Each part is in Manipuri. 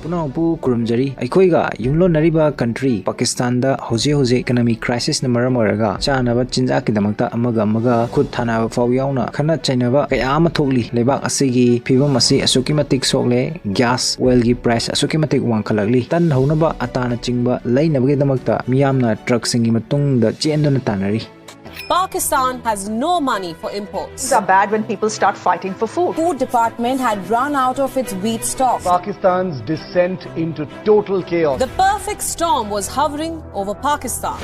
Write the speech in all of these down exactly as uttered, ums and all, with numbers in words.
ꯄꯨꯝꯅꯃꯛꯄꯨ ꯈꯨꯔꯨꯝꯖꯔꯤ꯫ ꯑꯩꯈꯣꯏꯒ ꯌꯨꯝꯂꯣꯟꯅꯔꯤꯕ country ꯄꯥꯀꯤꯁꯇꯥꯟꯗ ꯍꯧꯖꯤꯛ ꯍꯧꯖꯤꯛ economic crisisꯅ ꯃꯔꯝ ꯑꯣꯏꯔꯒ ꯆꯥꯅꯕ ꯆꯤꯟꯖꯥꯛꯀꯤꯗꯃꯛꯇ ꯑꯃꯒ ꯑꯃꯒ ꯈꯨꯠ ꯊꯥꯅꯕ ꯐꯥꯎ ꯌꯥꯎꯅ ꯈꯠꯅ ꯆꯩꯅꯕ ꯀꯌꯥ ꯑꯃ ꯊꯣꯛꯂꯤ꯫ ꯂꯩꯕꯥꯛ ꯑꯁꯤꯒꯤ ꯐꯤꯕꯝ ꯑꯁꯤ ꯑꯁꯨꯛꯀꯤ ꯃꯇꯤꯛ ꯁꯣꯛꯂꯦ꯫ Gas oilꯒꯤ price ꯑꯁꯨꯛꯀꯤ ꯃꯇꯤꯛ ꯋꯥꯡꯈꯠꯂꯛꯂꯤ꯫ ꯇꯟ ꯍꯧꯅꯕ ꯑꯇꯥꯅꯆꯤꯡꯕ ꯂꯩꯅꯕꯒꯤꯗꯃꯛꯇ ꯃꯤꯌꯥꯝꯅ truckꯁꯤꯡꯒꯤ ꯃꯇꯨꯡꯗ ꯆꯦꯟꯗꯨꯅ ꯇꯥꯟꯅꯔꯤ꯫ Pakistan has no money for imports. Things are bad when people start fighting for food. Food department had run out of its wheat stock. Pakistan's descent into total chaos. The perfect storm was hovering over Pakistan.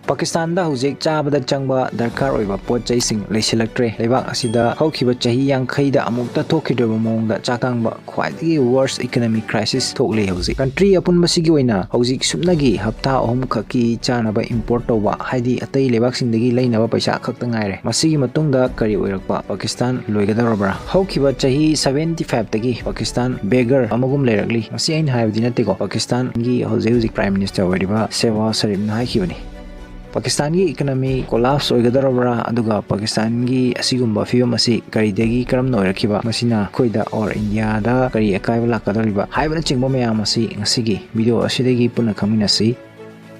ꯄꯥꯀꯤꯁꯇꯥꯟꯗ ꯍꯧꯖꯤꯛ ꯆꯥꯕꯗ ꯆꯪꯕ ꯗꯔꯀꯥꯔ ꯑꯣꯏꯕ ꯄꯣꯠ ꯆꯩꯁꯤꯡ ꯂꯩꯁꯤꯜꯂꯛꯇ꯭ꯔꯦ꯫ ꯂꯩꯕꯥꯛ ꯑꯁꯤꯗ ꯍꯧꯈꯤꯕ ꯆꯍꯤ ꯌꯥꯡꯈꯩꯗ ꯑꯃꯨꯛꯇ ꯊꯣꯛꯈꯤꯗ꯭ꯔꯤꯕ ꯃꯑꯣꯡꯗ ꯆꯥꯛ ꯇꯥꯡꯕ ꯈ꯭ꯋꯥꯏꯗꯒꯤ worst economic crisis ꯊꯣꯛꯂꯤ ꯍꯧꯖꯤꯛ꯫ Country ꯑꯄꯨꯟꯕꯁꯤꯒꯤ ꯑꯣꯏꯅ ꯍꯧꯖꯤꯛ ꯁꯨꯞꯅꯒꯤ ꯍꯞꯇꯥ ꯑꯍꯨꯝ ꯈꯛꯀꯤ ꯆꯥꯅꯕ import ꯇꯧꯕ, ꯍꯥꯏꯗꯤ ꯑꯇꯩ ꯂꯩꯕꯥꯛꯁꯤꯡꯗꯒꯤ ꯂꯩꯅꯕ ꯄꯩꯁꯥ ꯈꯛꯇ ꯉꯥꯏꯔꯦ꯫ ꯃꯁꯤꯒꯤ ꯃꯇꯨꯡꯗ ꯀꯔꯤ ꯑꯣꯏꯔꯛꯄ? ꯄꯥꯀꯤꯁꯇꯥꯟ ꯂꯣꯏꯒꯗꯧꯔꯕ꯭ꯔꯥ? ꯍꯧꯈꯤꯕ ꯆꯍꯤ seventy fiveꯇꯒꯤ ꯄꯥꯀꯤꯁꯇꯥꯟ beggar ꯑꯃꯒꯨꯝ ꯂꯩꯔꯛꯂꯤ꯫ ꯃꯁꯤ ꯑꯩꯅ ꯍꯥꯏꯕꯗꯤ ꯅꯠꯇꯦꯀꯣ, ꯄꯥꯀꯤꯁꯇꯥꯟꯒꯤ ꯍꯧꯖꯤꯛ ꯍꯧꯖꯤꯛ Prime Minister ꯑꯣꯏꯔꯤꯕ ꯁꯦꯍꯕꯥꯖ ꯁꯔꯤꯐꯅ ꯍꯥꯏꯈꯤꯕꯅꯤ꯫ ꯄꯥꯀꯤꯁꯇꯥꯟꯒꯤ economy collapse ꯑꯣꯏꯒꯗꯧꯔꯕ꯭ꯔꯥ, ꯑꯗꯨꯒ ꯄꯥꯀꯤꯁꯇꯥꯟꯒꯤ ꯑꯁꯤꯒꯨꯝꯕ ꯐꯤꯕꯝ ꯑꯁꯤ ꯀꯔꯤꯗꯒꯤ ꯀꯔꯝꯅ ꯑꯣꯏꯔꯛꯈꯤꯕ, ꯃꯁꯤꯅ ꯑꯩꯈꯣꯏꯗ or ꯏꯟꯗꯤꯌꯥꯗ ꯀꯔꯤ ꯑꯀꯥꯏꯕ ꯂꯥꯛꯀꯗꯧꯔꯤꯕ ꯍꯥꯏꯕꯅꯆꯤꯡꯕ ꯃꯌꯥꯝ ꯑꯁꯤ ꯉꯁꯤꯒꯤ video ꯑꯁꯤꯗꯒꯤ ꯄꯨꯟꯅ ꯈꯪꯃꯤꯟꯅꯁꯤ꯫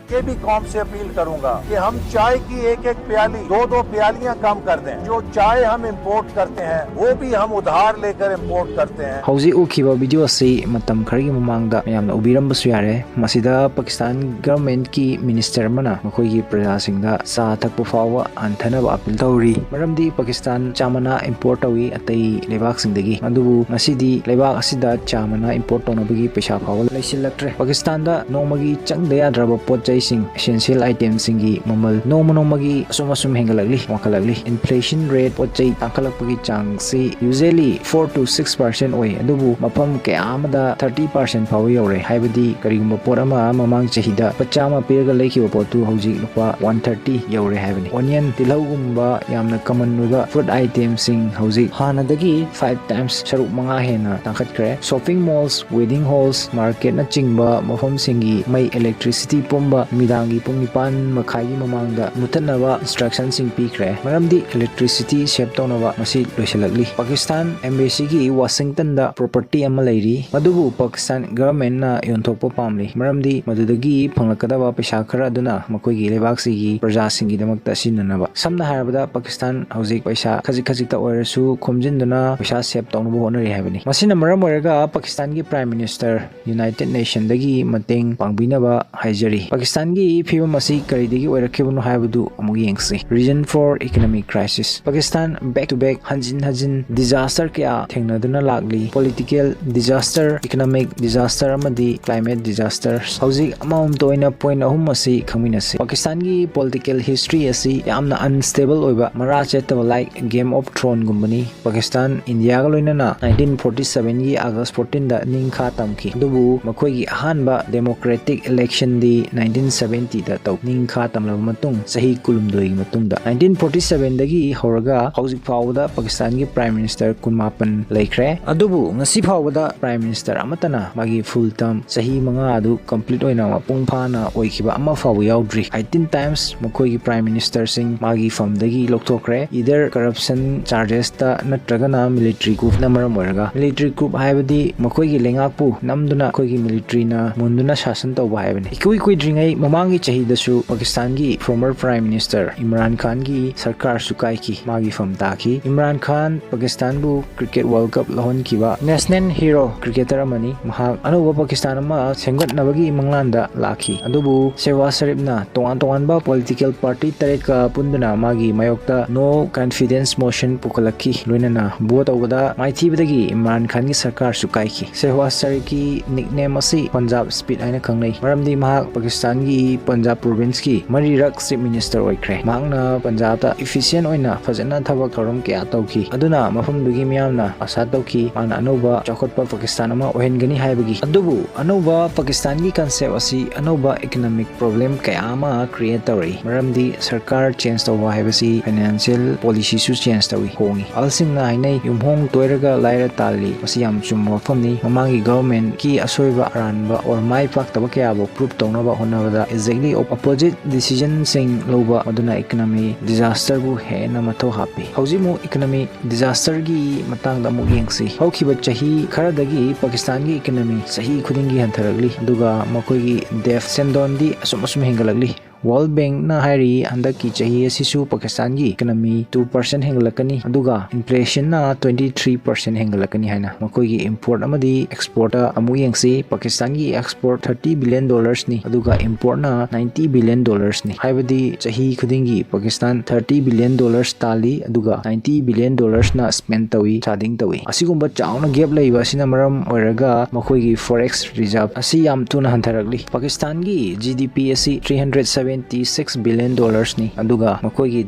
के भी कौम से अपील करूंगा कि हम चाय की एक एक प्याली, दो दो प्यालियां कम कर दें। जो चाय हम इंपोर्ट करते हैं, वो भी हम उधार लेकर इंपोर्ट करते हैं। ꯍꯧꯖꯤꯛ ꯎꯈꯤꯕ video ꯑꯁꯤ ꯃꯇꯝ ꯈꯔꯒꯤ ꯃꯃꯥꯡꯗ ꯃꯌꯥꯝꯅ ꯎꯕꯤꯔꯝꯕꯁꯨ ꯌꯥꯔꯦ꯫ ꯃꯁꯤꯗ ꯄꯥꯀꯤꯁꯇꯥꯟ governmentꯀꯤ minister ꯑꯃꯅ ꯃꯈꯣꯏꯒꯤ ꯄ꯭ꯔꯖꯥꯁꯤꯡꯗ ꯆꯥ ꯊꯛꯄ ꯐꯥꯎꯕ ꯍꯟꯊꯅꯕ appeal ꯇꯧꯔꯤ꯫ ꯃꯔꯝꯗꯤ ꯄꯥꯀꯤꯁꯇꯥꯟ ꯆꯥ ꯃꯅꯥ import ꯇꯧꯏ ꯑꯇꯩ ꯂꯩꯕꯥꯛꯁꯤꯡꯗꯒꯤ, ꯑꯗꯨꯕꯨ ꯉꯁꯤꯗꯤ ꯂꯩꯕꯥꯛ ꯑꯁꯤꯗ ꯆꯥ ꯃꯅꯥ import ꯇꯧꯅꯕꯒꯤ ꯄꯩꯁꯥ ꯐꯥꯎꯕ ꯂꯩꯁꯤꯜꯂꯛꯇ꯭ꯔꯦ꯫ ꯄꯥꯀꯤꯁꯇꯥꯟꯗ ꯅꯣꯡꯃꯒꯤ ꯆꯪꯗ ꯌꯥꯗ꯭ꯔꯕ ꯄꯣꯠ ꯆꯩꯁꯤꯡ, essential itemꯁꯤꯡꯒꯤ ꯃꯃꯜ ꯅꯣꯡꯃ ꯅꯣꯡꯃꯒꯤ ꯑꯁꯨꯝ ꯑꯁꯨꯝ ꯍꯦꯟꯒꯠꯂꯛꯂꯤ, ꯋꯥꯡꯈꯠꯂꯛꯂꯤ꯫ Inflation rate, ꯄꯣꯠ ꯆꯩ ꯇꯥꯡꯈꯠꯂꯛꯄꯒꯤ ꯆꯥꯡꯁꯤ usually four to six percent ꯑꯣꯏ, ꯑꯗꯨꯕꯨ ꯃꯐꯝ ꯀꯌꯥ ꯑꯃꯗ thirty percent ꯐꯥꯎꯕ ꯌꯧꯔꯦ꯫ ꯍꯥꯏꯕꯗꯤ ꯀꯔꯤꯒꯨꯝꯕ ꯄꯣꯠ ꯑꯃ ꯃꯃꯥꯡ ꯆꯍꯤꯗ ꯂꯨꯄꯥ ꯆꯥꯝꯃ ꯄꯤꯔꯒ ꯂꯩꯈꯤꯕ ꯄꯣꯠꯇꯨ ꯍꯧꯖꯤꯛ ꯂꯨꯄꯥ one thirty ꯌꯧꯔꯦ ꯍꯥꯏꯕꯅꯤ꯫ Onion, ꯇꯤꯜꯍꯧꯒꯨꯝꯕ ꯌꯥꯝꯅ common ꯑꯣꯏꯕ food itemꯁꯤꯡ ꯍꯧꯖꯤꯛ ꯍꯥꯟꯅꯗꯒꯤ five times, ꯁꯔꯨꯛ ꯃꯉꯥ ꯍꯦꯟꯅ ꯇꯥꯡꯈꯠꯈ꯭ꯔꯦ꯫ Shopping malls, wedding halls, marketꯅꯆꯤꯡꯕ ꯃꯐꯝꯁꯤꯡꯒꯤ ꯃꯩ, electricity ꯄꯨꯝꯕ ꯅꯨꯃꯤꯗꯥꯡꯒꯤ ꯄꯨꯡ ꯅꯤꯄꯥꯟ ꯃꯈꯥꯏꯒꯤ ꯃꯃꯥꯡꯗ ꯃꯨꯊꯠꯅꯕ instructionꯁꯤꯡ ꯄꯤꯈ꯭ꯔꯦ꯫ ꯃꯔꯝꯗꯤ electricity save ꯇꯧꯅꯕ ꯃꯁꯤ ꯂꯣꯏꯁꯤꯜꯂꯛꯂꯤ꯫ ꯄꯥꯀꯤꯁꯇꯥꯟ embassyꯒꯤ ꯋꯥꯁꯤꯡꯇꯟꯗ property ꯑꯃ ꯂꯩꯔꯤ, ꯃꯗꯨꯕꯨ ꯄꯥꯀꯤꯁꯇꯥꯟ governmentꯅ ꯌꯣꯟꯊꯣꯛꯄ ꯄꯥꯝꯂꯤ꯫ ꯃꯔꯝꯗꯤ ꯃꯗꯨꯗꯒꯤ ꯐꯪꯂꯛꯀꯗꯕ ꯄꯩꯁꯥ ꯈꯔ ꯑꯗꯨꯅ ꯃꯈꯣꯏꯒꯤ ꯂꯩꯕꯥꯛꯁꯤꯒꯤ ꯄ꯭ꯔꯖꯥꯁꯤꯡꯒꯤꯗꯃꯛꯇ ꯁꯤꯖꯤꯟꯅꯅꯕ꯫ ꯁꯝꯅ ꯍꯥꯏꯔꯕꯗ, ꯄꯥꯀꯤꯁꯇꯥꯟ ꯍꯧꯖꯤꯛ ꯄꯩꯁꯥ ꯈꯖꯤꯛ ꯈꯖꯤꯛꯇ ꯑꯣꯏꯔꯁꯨ ꯈꯣꯝꯖꯤꯟꯗꯨꯅ ꯄꯩꯁꯥ save ꯇꯧꯅꯕ ꯍꯣꯠꯅꯔꯤ ꯍꯥꯏꯕꯅꯤ꯫ ꯃꯁꯤꯅ ꯃꯔꯝ ꯑꯣꯏꯔꯒ ꯄꯥꯀꯤꯁꯇꯥꯟꯒꯤ Prime Minister United Nationꯗꯒꯤ ꯃꯇꯦꯡ ꯄꯥꯡꯕꯤꯅꯕ ꯍꯥꯏꯖꯔꯤ꯫ ꯄꯥꯀꯤꯁꯇꯥꯟꯒꯤ ꯐꯤꯕꯝ ꯑꯁꯤ ꯀꯔꯤꯗꯒꯤ ꯑꯣꯏꯔꯛꯈꯤꯕꯅꯣ ꯍꯥꯏꯕꯗꯨ ꯑꯃꯨꯛ ꯌꯦꯡꯁꯤ꯫ Reason for economic crisis: Pakistan back to back, ꯍꯟꯖꯤꯟ ꯍꯟꯖꯤꯟ disaster ꯀꯌꯥ ꯊꯦꯡꯅꯗꯨꯅ ꯂꯥꯛꯂꯤ꯫ Political disaster, economic disaster ꯑꯃꯗꯤ climate disaster꯫ ꯍꯧꯖꯤꯛ ꯑꯃꯃꯝꯇ ꯑꯣꯏꯅ point ꯑꯍꯨꯝ ꯑꯁꯤ ꯈꯪꯃꯤꯟꯅꯁꯤ꯫ ꯄꯥꯀꯤꯁꯇꯥꯟꯒꯤ political history ꯑꯁꯤ ꯌꯥꯝꯅ unstable ꯑꯣꯏꯕ, ꯃꯔꯥ ꯆꯦꯠꯇꯕ, like Game of Thronesꯒꯨꯝꯕꯅꯤ꯫ ꯄꯥꯀꯤꯁꯇꯥꯟ ꯏꯟꯗꯤꯌꯥꯒ ꯂꯣꯏꯅꯅ nineteen forty sevenꯒꯤ August fourteenꯗ ꯅꯤꯡꯈꯥ ꯇꯝꯈꯤ, ꯑꯗꯨꯕꯨ ꯃꯈꯣꯏꯒꯤ ꯑꯍꯥꯟꯕ democratic electionꯗꯤ nineteen seventyꯗ ꯇꯧ꯫ ꯅꯤꯡꯈꯥ ꯇꯝꯂꯕ ꯃꯇꯨꯡ ꯆꯍꯤ ꯀꯨꯟꯍꯨꯝꯗꯣꯏꯒꯤ ꯃꯇꯨꯡꯗ, nineteen forty sevenꯗꯒꯤ ꯍꯧꯔꯒ ꯍꯧꯖꯤꯛ ꯐꯥꯎꯕꯗ ꯄꯥꯀꯤꯁꯇꯥꯟꯒꯤ Prime Minister ꯀꯨꯟꯃꯥꯄꯟ ꯂꯩꯈ꯭ꯔꯦ꯫ ꯑꯗꯨꯕꯨ ꯉꯁꯤ ꯐꯥꯎꯕꯗ Prime Minister ꯑꯃꯠꯇꯅ ꯃꯥꯒꯤ full term, ꯆꯍꯤ ꯃꯉꯥ ꯑꯗꯨ complete ꯑꯣꯏꯅ ꯃꯄꯨꯡ ꯐꯥꯅ ꯑꯣꯏꯈꯤꯕ ꯑꯃ ꯐꯥꯎꯕ ꯌꯥꯎꯗ꯭ꯔꯤ꯫ Eighteen times ꯃꯈꯣꯏꯒꯤ Prime Ministerꯁꯤꯡ ꯃꯥꯒꯤ firmꯗꯒꯤ ꯂꯧꯊꯣꯛꯈ꯭ꯔꯦ, either corruption chargesꯇ ꯅꯠꯇ꯭ꯔꯒꯅ military coupꯅ ꯃꯔꯝ ꯑꯣꯏꯔꯒ꯫ Military coup ꯍꯥꯏꯕꯗꯤ ꯃꯈꯣꯏꯒꯤ ꯂꯩꯉꯥꯛꯄꯨ ꯅꯝꯗꯨꯅ ꯑꯩꯈꯣꯏꯒꯤ militaryꯅ ꯃꯨꯟꯗꯨꯅ ꯁꯥꯁꯟ ꯇꯧꯕ ꯍꯥꯏꯕꯅꯤ꯫ ꯏꯀꯨꯏ ꯀꯨꯏꯗ꯭ꯔꯤꯉꯩ ꯃꯃꯥꯡꯒꯤ ꯆꯍꯤꯗꯁꯨ ꯄꯥꯀꯤꯁꯇꯥꯟꯒꯤ former Prime Minister ꯏꯝꯔꯥꯟ ꯈꯥꯟꯒꯤ ꯁꯔꯀꯥꯔꯁꯨ ꯀꯥꯏꯈꯤ, ꯃꯥꯒꯤ firm ꯇꯥꯈꯤ꯫ ꯏꯝꯔꯥꯟ ꯈꯥꯟ ꯄꯥꯀꯤꯁꯇꯥꯟꯕꯨ cricket World Cup ꯂꯧꯍꯟꯈꯤꯕ national hero cricketer ꯑꯃꯅꯤ꯫ ꯃꯍꯥꯛ ꯑꯅꯧꯕ ꯄꯥꯀꯤꯁꯇꯥꯟ ꯑꯃ ꯁꯦꯝꯒꯠꯅꯕꯒꯤ ꯃꯪꯂꯥꯟꯗ ꯂꯥꯛꯈꯤ꯫ ꯑꯗꯨꯕꯨ ꯁꯦꯍꯕꯥꯖ ꯁꯔꯤꯐꯅ ꯇꯣꯉꯥꯟ ꯇꯣꯉꯥꯟꯕ political party ꯇꯔꯦꯠꯀ ꯄꯨꯟꯗꯨꯅ ꯃꯥꯒꯤ ꯃꯥꯌꯣꯛꯇ no confidence motion ꯄꯨꯈꯠꯂꯛꯈꯤ꯫ ꯂꯣꯏꯅꯅ vote ꯇꯧꯕꯗ ꯃꯥꯏꯊꯤꯕꯗꯒꯤ ꯏꯝꯔꯥꯟ ꯈꯥꯟꯒꯤ ꯁꯔꯀꯥꯔꯁꯨ ꯀꯥꯏꯈꯤ꯫ ꯁꯦꯍꯕꯥꯖ ꯁꯔꯤꯐꯀꯤ nickname ꯑꯁꯤ Punjab Spit ꯍꯥꯏꯅ ꯈꯪꯅꯩ, ꯃꯔꯝꯗꯤ ꯃꯍꯥꯛ ꯄꯥꯀꯤꯁꯇꯥꯟꯒꯤ ꯄꯟꯖꯥꯕ provinceꯀꯤ ꯃꯔꯤꯔꯛ Chief Minister ꯑꯣꯏꯈ꯭ꯔꯦ꯫ ꯃꯍꯥꯛꯅ ꯄꯟꯖꯥꯕꯇ efficient ꯑꯣꯏꯅ ꯐꯖꯅ ꯊꯕꯛ ꯊꯧꯔꯝ ꯀꯌꯥ ꯇꯧꯈꯤ, ꯑꯗꯨꯅ ꯃꯐꯝꯗꯨꯒꯤ ꯃꯤꯌꯥꯝꯅ ꯑꯥꯁꯥ ꯇꯧꯈꯤ ꯃꯥꯅ ꯑꯅꯧꯕ ꯆꯥꯎꯈꯠꯄ ꯄꯥꯀꯤꯁꯇꯥꯟ ꯑꯃ ꯑꯣꯏꯍꯟꯒꯅꯤ ꯍꯥꯏꯕꯒꯤ꯫ ꯑꯗꯨꯕꯨ ꯑꯅꯧꯕ ꯄꯥꯀꯤꯁꯇꯥꯟꯒꯤ concept ꯑꯁꯤ ꯑꯅꯧꯕ economic problem ꯀꯌꯥ ꯑꯃ create ꯇꯧꯔꯛꯏ, ꯃꯔꯝꯗꯤ ꯁꯔꯀꯥꯔ change ꯇꯧꯕ ꯍꯥꯏꯕꯁꯤ financial policyꯁꯨ change ꯇꯧꯏ, ꯍꯣꯡꯏ꯫ ꯑꯍꯜꯁꯤꯡꯅ ꯍꯥꯏꯅꯩ, "ꯌꯨꯝꯍꯣꯡ ꯇꯣꯏꯔꯒ ꯂꯥꯏꯔ ꯇꯥꯜꯂꯤ"꯫ ꯃꯁꯤ ꯌꯥꯝ ꯆꯨꯝꯕ ꯋꯥꯐꯝꯅꯤ꯫ ꯃꯃꯥꯡꯒꯤ governmentꯀꯤ ꯑꯁꯣꯏꯕ ꯑꯔꯥꯟꯕ or ꯃꯥꯏ ꯄꯥꯛꯇꯕ ꯀꯌꯥꯕꯨ prove ꯇꯧꯅꯕ ꯍꯣꯠꯅꯕꯗ exactly opposite decision ꯁꯤꯡ ꯂꯧꯕ, ꯃꯗꯨꯅ economy disaster ꯕꯨ ꯍꯦꯟꯅ ꯃꯊꯧ ꯍꯥꯞꯄꯤ꯫ ꯍꯧꯖꯤꯛ ꯑꯃꯨꯛ economy disaster ꯒꯤ ꯃꯇꯥꯡꯗ ꯑꯃꯨꯛ ꯌꯦꯡꯁꯤ꯫ ꯍꯧꯈꯤꯕ ꯆꯍꯤ ꯈꯔꯗꯒꯤ ꯄꯥꯀꯤꯁꯇꯥꯟꯒꯤ economy ꯆꯍꯤ ꯈꯨꯗꯤꯡꯒꯤ ꯍꯟꯊꯔꯛꯂꯤ, ꯑꯗꯨꯒ ꯃꯈꯣꯏꯒꯤ debt, ꯁꯦꯟꯗꯣꯟꯗꯤ ꯑꯁꯨꯝ ꯑꯁꯨꯝ ꯍꯦꯟꯒꯠꯂꯛꯂꯤ꯫ World Bank ꯅ ꯍꯥꯏꯔꯤ, ꯍꯟꯗꯛꯀꯤ ꯆꯍꯤ ꯑꯁꯤꯁꯨ ꯄꯥꯀꯤꯁꯇꯥꯟꯒꯤ economy two percent ꯍꯦꯟꯒꯠꯂꯛꯀꯅꯤ, ꯑꯗꯨꯒ inflation ꯅ twenty three percent ꯍꯦꯟꯒꯠꯂꯛꯀꯅꯤ ꯍꯥꯏꯅ꯫ ꯃꯈꯣꯏꯒꯤ import ꯑꯃꯗꯤ export ꯇ ꯑꯃꯨꯛ ꯌꯦꯡꯁꯤ꯫ ꯄꯥꯀꯤꯁꯇꯥꯟꯒꯤ export thirty billion dollars ꯅꯤ, ꯑꯗꯨꯒ import ꯅ ninety billion dollars ꯅꯤ꯫ ꯍꯥꯏꯕꯗꯤ ꯆꯍꯤ ꯈꯨꯗꯤꯡꯒꯤ ꯄꯥꯀꯤꯁꯇꯥꯟ thirty billion dollars ꯇꯥꯜꯂꯤ, ꯑꯗꯨꯒ ninety billion dollars ꯅ spend ꯇꯧꯏ, trading ꯇꯧꯏ꯫ ꯑꯁꯤꯒꯨꯝꯕ ꯆꯥꯎꯅ gap ꯂꯩꯕ ꯑꯁꯤꯅ ꯃꯔꯝ ꯑꯣꯏꯔꯒ ꯃꯈꯣꯏꯒꯤ forex reserve ꯑꯁꯤ ꯌꯥꯝ ꯊꯨꯅ ꯍꯟꯊꯔꯛꯂꯤ꯫ ꯄꯥꯀꯤꯁꯇꯥꯟꯒꯤ G D P ꯑꯁꯤ three hundred seventy six billion dollars ꯅꯤ, ꯑꯗꯨꯒ ꯃꯈꯣꯏꯒꯤ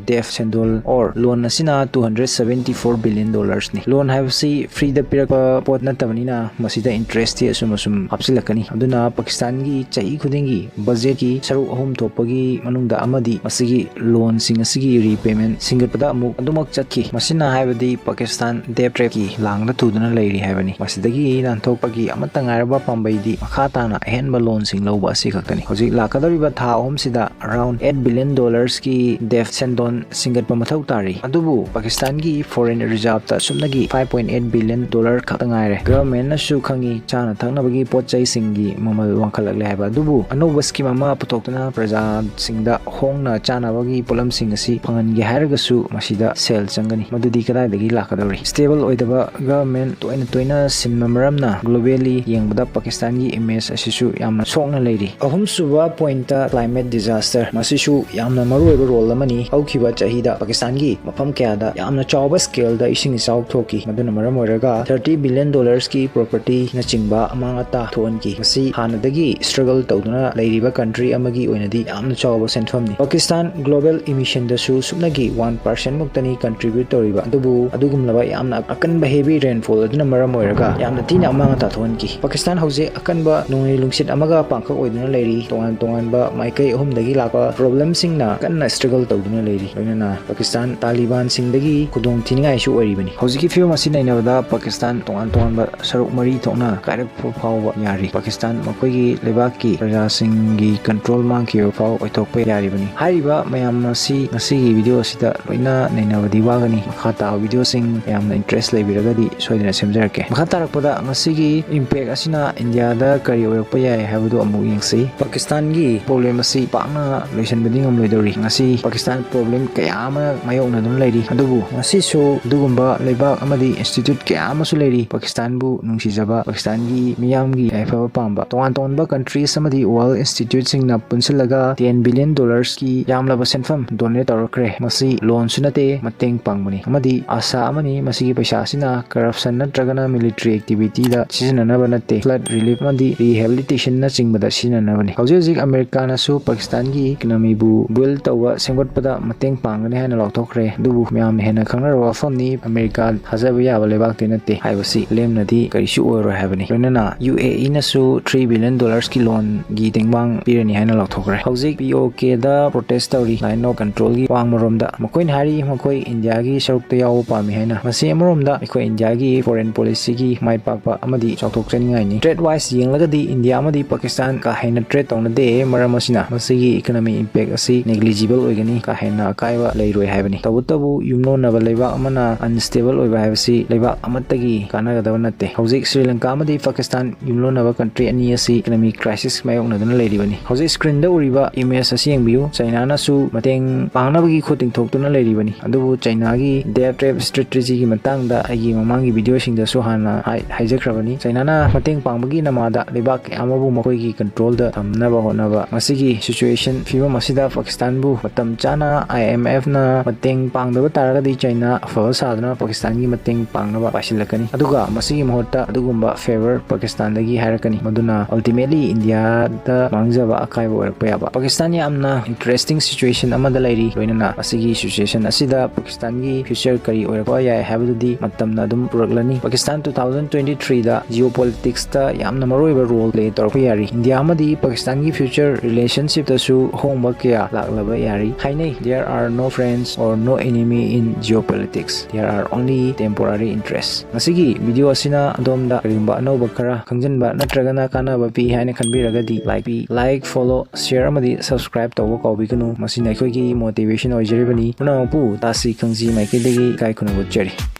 debt, ꯁꯦꯟꯗꯣꯜ, or loan ꯑꯁꯤꯅ two hundred seventy four billion dollars ꯅꯤ꯫ Loan ꯍꯥꯏꯕꯁꯤ free ꯗ ꯄꯤꯔꯛꯄ ꯄꯣꯠ ꯅꯠꯇꯕꯅꯤꯅ, ꯃꯁꯤꯗ interest ꯇꯤ ꯑꯁꯨꯝ ꯑꯁꯨꯝ ꯍꯥꯞꯆꯤꯜꯂꯛꯀꯅꯤ꯫ ꯑꯗꯨꯅ ꯄꯥꯀꯤꯁꯇꯥꯟꯒꯤ ꯆꯍꯤ ꯈꯨꯗꯤꯡꯒꯤ budget ꯀꯤ ꯁꯔꯨꯛ ꯑꯍꯨꯝ ꯊꯣꯛꯄꯒꯤ ꯃꯅꯨꯡꯗ ꯑꯃꯗꯤ ꯃꯁꯤꯒꯤ loan ꯁꯤꯡ ꯑꯁꯤꯒꯤ repayment ꯁꯤꯡꯒꯠꯄꯗ ꯑꯃꯨꯛ ꯑꯗꯨꯃꯛ ꯆꯠꯈꯤ꯫ ꯃꯁꯤꯅ ꯍꯥꯏꯕꯗꯤ ꯄꯥꯀꯤꯁꯇꯥꯟ debt trap ꯀꯤ ꯂꯥꯡꯗ ꯇꯨꯗꯨꯅ ꯂꯩꯔꯤ ꯍꯥꯏꯕꯅꯤ꯫ ꯃꯁꯤꯗꯒꯤ ꯅꯥꯟꯊꯣꯛꯄꯒꯤ ꯑꯃꯠꯇ ꯉꯥꯏꯔꯕ ꯄꯥꯝꯕꯩꯗꯤ ꯃꯈꯥ ꯇꯥꯅ ꯑꯍꯦꯟꯕ loan ꯁꯤꯡ ꯂꯧꯕ ꯑꯁꯤ ꯈꯛꯇꯅꯤ꯫ ꯍꯧꯖꯤꯛ ꯂꯥꯛꯀꯗꯧꯔꯤꯕ ꯊꯥ ꯑꯍꯨꯝꯁꯤꯗ around eight billion dollars ꯀꯤ debt, ꯁꯦꯟꯗꯣꯟ ꯁꯤꯡꯒꯠꯄ ꯃꯊꯧ ꯇꯥꯔꯤ꯫ ꯑꯗꯨꯕꯨ ꯄꯥꯀꯤꯁꯇꯥꯟꯒꯤ foreign reserve ꯇ ꯁꯨꯞꯅꯒꯤ five point eight billion dollar ꯈꯛꯇ ꯉꯥꯏꯔꯦ꯫ Government ꯅꯁꯨ ꯈꯪꯉꯤ ꯆꯥꯅ ꯊꯛꯅꯕꯒꯤ ꯄꯣꯠ ꯆꯩꯁꯤꯡꯒꯤ ꯃꯃꯜ ꯋꯥꯡꯈꯠꯂꯛꯂꯦ ꯍꯥꯏꯕ, ꯑꯗꯨꯕꯨ ꯑꯅꯧꯕ scheme ꯑꯃ ꯄꯨꯊꯣꯛꯇꯨꯅ ꯄ꯭ꯔꯖꯥꯁꯤꯡꯗ ꯍꯣꯡꯅ ꯆꯥꯅꯕꯒꯤ ꯄꯣꯠꯂꯝꯁꯤꯡ ꯑꯁꯤ ꯐꯪꯍꯟꯒꯦ ꯍꯥꯏꯔꯒꯁꯨ ꯃꯁꯤꯗ ꯁꯦꯜ ꯆꯪꯒꯅꯤ꯫ ꯃꯗꯨꯗꯤ ꯀꯗꯥꯏꯗꯒꯤ ꯂꯥꯛꯀꯗꯧꯔꯤ? Stable ꯑꯣꯏꯗꯕ government ꯇꯣꯏꯅ ꯇꯣꯏꯅ ꯁꯤꯟꯕ ꯃꯔꯝꯅ globally ꯌꯦꯡꯕꯗ ꯄꯥꯀꯤꯁꯇꯥꯟꯒꯤ image ꯑꯁꯤꯁꯨ ꯌꯥꯝꯅ ꯁꯣꯛꯅ ꯂꯩꯔꯤ꯫ ꯑꯍꯨꯝꯁꯨꯕ point ꯇ climate disaster, ꯃꯁꯤꯁꯨ ꯌꯥꯝꯅ ꯃꯔꯨꯑꯣꯏꯕ role ꯑꯃꯅꯤ꯫ ꯍꯧꯈꯤꯕ ꯆꯍꯤꯗ ꯄꯥꯀꯤꯁꯇꯥꯟꯒꯤ ꯃꯐꯝ ꯀꯌꯥꯗ ꯌꯥꯝꯅ ꯆꯥꯎꯕ scale ꯗ ꯏꯁꯤꯡ ꯏꯆꯥꯎ ꯊꯣꯛꯈꯤ꯫ ꯃꯗꯨꯅ ꯃꯔꯝ ꯑꯣꯏꯔꯒ thirty billion dollars ꯀꯤ property ꯅꯆꯤꯡꯕ ꯑꯃꯥꯡ ꯑꯇꯥ ꯊꯣꯛꯍꯟꯈꯤ꯫ ꯃꯁꯤ ꯍꯥꯟꯅꯗꯒꯤ struggle ꯇꯧꯗꯨꯅ ꯂꯩꯔꯤꯕ country ꯑꯃꯒꯤ ꯑꯣꯏꯅꯗꯤ ꯌꯥꯝꯅ ꯆꯥꯎꯕ ꯁꯦꯟꯐꯝꯅꯤ꯫ ꯄꯥꯀꯤꯁꯇꯥꯟ global emission ꯗꯁꯨ ꯁꯨꯞꯅꯒꯤ one percent ꯃꯨꯛꯇꯅꯤ contribute ꯇꯧꯔꯤꯕ, ꯑꯗꯨꯕꯨ ꯑꯗꯨꯒꯨꯝꯂꯕ ꯌꯥꯝꯅ ꯑꯀꯟꯕ heavy rainfall ꯑꯗꯨꯅ ꯃꯔꯝ ꯑꯣꯏꯔꯒ ꯌꯥꯝꯅ ꯊꯤꯅ ꯑꯃꯥꯡ ꯑꯇꯥ ꯊꯣꯛꯍꯟꯈꯤ꯫ ꯄꯥꯀꯤꯁꯇꯥꯟ ꯍꯧꯖꯤꯛ ꯑꯀꯟꯕ ꯅꯣꯡꯂꯩ ꯅꯨꯡꯁꯤꯠ ꯑꯃꯒ ꯄꯥꯡꯈꯛ ꯑꯣꯏꯗꯨꯅ ꯂꯩꯔꯤ꯫ ꯇꯣꯉꯥꯟ ꯇꯣꯉꯥꯟꯕ ꯃꯥꯏꯀꯩ ꯑꯍꯨꯝꯗꯒꯤ ꯂꯥꯛꯄ ꯄ꯭ꯔꯣꯕ꯭ꯂꯦꯝꯁꯤꯡꯅ ꯀꯟꯅ ꯁ꯭ꯇ꯭ꯔꯒꯜ ꯇꯧꯗꯨꯅ ꯂꯩꯔꯤ꯫ ꯂꯣꯏꯅꯅ ꯄꯥꯀꯤꯁꯇꯥꯟ ꯇꯥꯂꯤꯕꯥꯟꯁꯤꯡꯗꯒꯤ ꯈꯨꯗꯣꯡ ꯊꯤꯅꯤꯡꯉꯥꯏꯁꯨ ꯑꯣꯏꯔꯤꯕꯅꯤ꯫ ꯍꯧꯖꯤꯛꯀꯤ ꯐꯤꯕꯝ ꯑꯁꯤ ꯅꯩꯅꯕꯗ ꯄꯥꯀꯤꯁꯇꯥꯟ ꯇꯣꯉꯥꯟ ꯇꯣꯉꯥꯟꯕ ꯁꯔꯨꯛ ꯃꯔꯤ ꯊꯣꯛꯅ ꯀꯥꯏꯔꯛꯄ ꯐꯥꯎꯕ ꯌꯥꯔꯤ꯫ ꯄꯥꯀꯤꯁꯇꯥꯟ ꯃꯈꯣꯏꯒꯤ ꯂꯩꯕꯥꯛꯀꯤ ꯄ꯭ꯔꯖꯥꯁꯤꯡꯒꯤ ꯀꯟꯇ꯭ꯔꯣꯜ ꯃꯥꯡꯈꯤꯕ ꯐꯥꯎ ꯑꯣꯏꯊꯣꯛꯄ ꯌꯥꯔꯤꯕꯅꯤ꯫ ꯍꯥꯏꯔꯤꯕ ꯃꯌꯥꯝ ꯑꯁꯤ ꯉꯁꯤꯒꯤ ꯚꯤꯗꯤꯑꯣ ꯑꯁꯤꯗ ꯂꯣꯏꯅ ꯅꯩꯅꯕꯗꯤ ꯋꯥꯒꯅꯤ꯫ ꯃꯈꯥ ꯇꯥꯕ ꯚꯤꯗꯤꯑꯣꯁꯤꯡ ꯌꯥꯝꯅ ꯏꯟꯇꯔꯦꯁ ꯂꯩꯕꯤꯔꯒꯗꯤ ꯁꯣꯏꯗꯅ ꯁꯦꯝꯖꯔꯛꯀꯦ꯫ ꯃꯈꯥ ꯇꯥꯔꯛꯄꯗ ꯉꯁꯤꯒꯤ ꯏꯝꯄꯦꯛ ꯑꯁꯤꯅ ꯏꯟꯗꯤꯌꯥꯗ ꯀꯔꯤ ꯑꯣꯏꯔꯛꯄ ꯌꯥꯏ ꯍꯥꯏꯕꯗꯨ ꯑꯃꯨꯛ ꯌꯦꯡꯁꯤ꯫ ꯄꯥꯀꯤꯁꯇꯥꯟꯒꯤ ꯄ꯭ꯔꯣꯕ꯭ꯂꯦꯝ ꯑꯁꯤ ꯄꯥꯛꯅ ꯂꯣꯏꯁꯤꯟꯕꯗꯤ ꯉꯝꯂꯣꯏꯗꯧꯔꯤ꯫ ꯉꯁꯤ ꯄꯥꯀꯤꯁꯇꯥꯟ ꯄ꯭ꯔꯣꯕ꯭ꯂꯦꯝ ꯀꯌꯥ ꯑꯃ ꯃꯥꯌꯣꯛꯅꯗꯨꯅ ꯂꯩꯔꯤ, ꯑꯗꯨꯕꯨ ꯉꯁꯤꯁꯨ ꯑꯗꯨꯒꯨꯝꯕ ꯂꯩꯕꯥꯛ ꯑꯃꯗꯤ ꯏꯟꯁꯇꯤꯇ꯭ꯌꯨꯠ ꯀꯌꯥ ꯑꯃꯁꯨ ꯂꯩꯔꯤ ꯄꯥꯀꯤꯁꯇꯥꯟꯕꯨ ꯅꯨꯡꯁꯤꯖꯕ, ꯄꯥꯀꯤꯁꯇꯥꯟꯒꯤ ꯃꯤꯌꯥꯝꯒꯤ ꯌꯥꯏꯐꯕ ꯄꯥꯝꯕ꯫ ꯇꯣꯉꯥꯟ ꯇꯣꯉꯥꯟꯕ ꯀꯟꯇ꯭ꯔꯤꯁ ꯑꯃꯗꯤ ꯋꯥꯔꯜ ꯏꯟꯁꯇꯤꯇ꯭ꯌꯨꯠꯁꯤꯡꯅ ꯄꯨꯟꯁꯤꯜꯂꯒ ten billion dollars ꯀꯤ ꯌꯥꯝꯂꯕ ꯁꯦꯟꯐꯝ ꯗꯣꯅꯦꯠ ꯇꯧꯔꯛꯈ꯭ꯔꯦ꯫ ꯃꯁꯤ ꯂꯣꯟꯁꯨ ꯅꯠꯇꯦ, ꯃꯇꯦꯡ ꯄꯥꯡꯕꯅꯤ ꯑꯃꯗꯤ ꯑꯥꯁꯥ ꯑꯃꯅꯤ꯫ ꯃꯁꯤꯒꯤ ꯄꯩꯁꯥ ꯑꯁꯤꯅ ꯀꯔꯞꯁꯟ ꯅꯠꯇ꯭ꯔꯒꯅ ꯃꯤꯂꯤꯇꯔꯤ ꯑꯦꯛꯇꯤꯚꯤꯇꯤꯗ ꯁꯤꯖꯤꯟꯅꯅꯕ ꯅꯠꯇꯦ, ꯐ꯭ꯂꯠ ꯔꯤꯂꯤꯐ ꯑꯃꯗꯤ ꯔꯤꯍꯦꯕꯤꯂꯤꯇꯦꯁꯟꯅꯆꯤꯡꯕꯗ ꯁꯤꯖꯤꯟꯅꯅꯕꯅꯤ꯫ ꯍꯧꯖꯤꯛ ꯍꯧꯖꯤꯛ ꯑꯃꯦꯔꯤꯀꯥꯅꯁꯨ ꯄꯥꯀꯤꯁꯇꯥꯟꯒꯤ ꯏꯀꯅꯃꯤꯕꯨ ꯕꯨꯏꯜ ꯇꯧꯕ, ꯁꯦꯝꯒꯠꯄꯗ ꯃꯇꯦꯡ ꯄꯥꯡꯒꯅꯤ ꯍꯥꯏꯅ ꯂꯥꯎꯊꯣꯛꯈ꯭ꯔꯦ꯫ ꯑꯗꯨꯕꯨ ꯃꯌꯥꯝꯅ ꯍꯦꯟꯅ ꯈꯪꯅꯔꯕ ꯋꯥꯐꯝꯅꯤ, ꯑꯃꯦꯔꯤꯀꯥ ꯊꯥꯖꯕ ꯌꯥꯕ ꯂꯩꯕꯥꯛꯇꯤ ꯅꯠꯇꯦ ꯍꯥꯏꯕꯁꯤ ꯂꯦꯝꯅꯗꯤ ꯀꯔꯤꯁꯨ ꯑꯣꯏꯔꯣꯏ ꯍꯥꯏꯕꯅꯤ꯫ ꯂꯣꯏꯅꯅ ꯌꯨ ꯑꯦ ꯏꯅꯁꯨ three billion dollars ꯀꯤ ꯂꯣꯟꯒꯤ ꯇꯦꯡꯕꯥꯡ ꯄꯤꯔꯅꯤ ꯍꯥꯏꯅ ꯂꯥꯎꯊꯣꯛꯈ꯭ꯔꯦ꯫ ꯍꯧꯖꯤꯛ ꯄꯤ ꯑꯣ ꯀꯦꯗ ꯄ꯭ꯔꯣꯇꯦꯁ ꯇꯧꯔꯤ, ꯂꯥꯏꯟ ꯑꯣꯐ ꯀꯟꯇ꯭ꯔꯣꯜꯒꯤ ꯋꯥꯡꯃꯔꯣꯝꯗ꯫ ꯃꯈꯣꯏꯅ ꯍꯥꯏꯔꯤ, ꯃꯈꯣꯏ ꯏꯟꯗꯤꯌꯥꯒꯤ ꯁꯔꯨꯛꯇ ꯌꯥꯎꯕ ꯄꯥꯝꯃꯤ ꯍꯥꯏꯅ꯫ ꯃꯁꯤ ꯑꯃꯔꯣꯝꯗ ꯑꯩꯈꯣꯏ ꯏꯟꯗꯤꯌꯥꯒꯤ ꯐꯣꯔꯦꯟ ꯄꯣꯂꯤꯁꯤꯒꯤ ꯃꯥꯏ ꯄꯥꯛꯄ ꯑꯃꯗꯤ ꯆꯥꯎꯊꯣꯛꯆꯅꯤꯡꯉꯥꯏꯅꯤ꯫ ꯇ꯭ꯔꯦꯗ ꯋꯥꯏꯁ ꯌꯦꯡꯂꯒꯗꯤ ꯏꯟꯗꯤꯌꯥ ꯑꯃꯗꯤ ꯄꯥꯀꯤꯁꯇꯥꯟ ꯀꯥ ꯍꯦꯟꯅ ꯇ꯭ꯔꯦꯗ ꯇꯧꯅꯗꯦ꯫ ꯃꯔꯝ ꯑꯁꯤꯅ ꯃꯁꯤꯒꯤ ꯏꯀꯅꯃꯤ ꯏꯝꯄꯦꯛ ꯑꯁꯤ ꯅꯦꯒ꯭ꯂꯤꯖꯤꯕꯜ ꯑꯣꯏꯒꯅꯤ, ꯀꯥ ꯍꯦꯟꯅ ꯑꯀꯥꯏꯕ ꯂꯩꯔꯣꯏ ꯍꯥꯏꯕꯅꯤ꯫ ꯇꯧꯕꯇꯕꯨ ꯌꯨꯝꯂꯣꯟꯅꯕ ꯂꯩꯕꯥꯛ ꯑꯃꯅ ꯑꯟꯁꯇꯦꯕꯜ ꯑꯣꯏꯕ ꯍꯥꯏꯕꯁꯤ ꯂꯩꯕꯥꯛ ꯑꯃꯠꯇꯒꯤ ꯀꯥꯟꯅꯒꯗꯕ ꯅꯠꯇꯦ꯫ ꯍꯧꯖꯤꯛ ꯁ꯭ꯔꯤ ꯂꯪꯀꯥ ꯑꯃꯗꯤ ꯄꯥꯀꯤꯁꯇꯥꯟ ꯌꯨꯝꯂꯣꯟꯅꯕ ꯀꯟꯇ꯭ꯔꯤ ꯑꯅꯤ ꯑꯁꯤ ꯏꯀꯅꯃꯤ ꯀ꯭ꯔꯥꯏꯁꯤꯁ ꯃꯥꯌꯣꯛꯅꯗꯨꯅ ꯂꯩꯔꯤꯕꯅꯤ꯫ ꯍꯧꯖꯤꯛ ꯁ꯭ꯀ꯭ꯔꯤꯟꯗ ꯎꯔꯤꯕ ꯏꯃꯦꯖ ꯑꯁꯤ ꯌꯦꯡꯕꯤꯌꯨ꯫ ꯆꯥꯏꯅꯥꯅꯁꯨ ꯃꯇꯦꯡ ꯄꯥꯡꯅꯕꯒꯤ ꯈꯨꯠ ꯇꯤꯡꯊꯣꯛꯇꯨꯅ ꯂꯩꯔꯤꯕꯅꯤ꯫ ꯑꯗꯨꯕꯨ ꯆꯥꯏꯅꯥꯒꯤ ꯗꯦꯠ ꯇ꯭ꯔꯦꯞ ꯁ꯭ꯇ꯭ꯔꯦꯇꯦꯖꯤꯒꯤ ꯃꯇꯥꯡꯗ ꯑꯩꯒꯤ ꯃꯃꯥꯡꯒꯤ ꯚꯤꯗꯤꯑꯣꯁꯤꯡꯗꯁꯨ ꯍꯥꯟꯅ ꯍꯥꯏ-, ꯍꯥꯏꯖꯈ꯭ꯔꯕꯅꯤ꯫ ꯆꯥꯏꯅꯥꯅ ꯃꯇꯦꯡ ꯄꯥꯡꯕꯒꯤ ꯅꯃꯥꯗ ꯂꯩꯕꯥꯛ ꯀꯌꯥ ꯑꯃꯕꯨ ꯃꯈꯣꯏꯒꯤ ꯀꯟꯇ꯭ꯔꯣꯜꯗ ꯊꯝꯅꯕ ꯍꯣꯠꯅꯕ꯫ ꯃꯁꯤꯒꯤ ꯁꯤꯆꯨꯋꯦꯁꯟ ꯐꯤꯕꯝ ꯑꯁꯤꯗ ꯄꯥꯀꯤꯁꯇꯥꯟꯕꯨ ꯃꯇꯝ ꯆꯥꯅ ꯑꯥꯏ ꯑꯦꯝ ꯑꯦꯐꯅ ꯃꯇꯦꯡ ꯄꯥꯡꯗꯕ ꯇꯥꯔꯒꯗꯤ ꯆꯥꯏꯅꯥ ꯑꯐꯕ ꯁꯥꯗꯨꯅ ꯄꯥꯀꯤꯁꯇꯥꯟꯒꯤ ꯃꯇꯦꯡ ꯄꯥꯡꯅꯕ ꯄꯥꯏꯁꯤꯜꯂꯛꯀꯅꯤ꯫ ꯑꯗꯨꯒ ꯃꯁꯤꯒꯤ ꯃꯍꯨꯠꯇ ꯑꯗꯨꯒꯨꯝꯕ ꯐꯦꯚꯔ ꯄꯥꯀꯤꯁꯇꯥꯟꯗꯒꯤ ꯍꯥꯏꯔꯛꯀꯅꯤ, ꯃꯗꯨꯅ ꯑꯜꯇꯤꯃꯦꯠꯂꯤ ꯏꯟꯗꯤꯌꯥꯗ ꯃꯥꯡꯖꯕ ꯑꯀꯥꯏꯕ ꯑꯣꯏꯔꯛꯄ ꯌꯥꯕ꯫ ꯄꯥꯀꯤꯁꯇꯥꯟ ꯌꯥꯝꯅ ꯏꯟꯇꯔꯦꯁꯇꯤꯡ ꯁꯤꯆꯨꯋꯦꯁꯟ ꯑꯃꯗ ꯂꯩꯔꯤ꯫ ꯂꯣꯏꯅꯅ ꯃꯁꯤꯒꯤ ꯁꯤꯆꯨꯋꯦꯁꯟ ꯑꯁꯤꯗ ꯄꯥꯀꯤꯁꯇꯥꯟꯒꯤ ꯐ꯭ꯌꯨꯆꯔ ꯀꯔꯤ ꯑꯣꯏꯔꯛꯄ ꯌꯥꯏ ꯍꯥꯏꯕꯗꯨꯗꯤ ꯃꯇꯝꯅ ꯑꯗꯨꯝ ꯄꯨꯔꯛꯂꯅꯤ꯫ Pakistan two thousand twenty three ꯗ ꯖꯤꯑꯣ ꯄꯣꯂꯤꯇꯤꯛꯁꯇ ꯌꯥꯝꯅ ꯃꯔꯨꯑꯣꯏꯕ ꯔꯣꯜ ꯄ꯭ꯂꯦ ꯇꯧꯔꯛꯄ ꯌꯥꯔꯤ꯫ ꯏꯟꯗꯤꯌꯥ ꯑꯃꯗꯤ ꯄꯥꯀꯤꯁꯇꯥꯟꯒꯤ ꯐ꯭ꯌꯨꯆꯔ ꯔꯤꯂꯦꯁꯟꯁꯤꯞꯇꯁꯨ ꯑꯍꯣꯡꯕ ꯀꯌꯥ ꯂꯥꯛꯂꯕ ꯌꯥꯔꯤ꯫ ꯍꯥꯏꯅꯩ, "There are no friends or no enemy in geopolitics, there are only temporary interests." ꯉꯁꯤꯒꯤ ꯚꯤꯗꯤꯑꯣ ꯑꯁꯤꯅ ꯑꯗꯣꯝꯗ ꯀꯔꯤꯒꯨꯝꯕ ꯑꯅꯧꯕ ꯈꯔ ꯈꯪꯖꯤꯟꯕ ꯅꯠꯇ꯭ꯔꯒꯅ ꯀꯥꯟꯅꯕ ꯄꯤ ꯍꯥꯏꯅ ꯈꯟꯕꯤꯔꯒꯗꯤ, like ꯄꯤ, like, follow, share ꯑꯃꯗꯤ subscribe ꯇꯧꯕ ꯀꯥꯎꯕꯤꯒꯅꯨ꯫ ꯃꯁꯤꯅ ꯑꯩꯈꯣꯏꯒꯤ motivation ꯑꯣꯏꯖꯔꯤꯕꯅꯤ꯫ ꯄꯨꯝꯅꯃꯛꯄꯨ ꯇꯥꯁꯤ ꯈꯪꯁꯤ ꯃꯥꯏꯀꯩꯗꯒꯤ ꯏꯀꯥꯏ ꯈꯨꯝꯅꯕ ꯎꯠꯆꯔꯤ꯫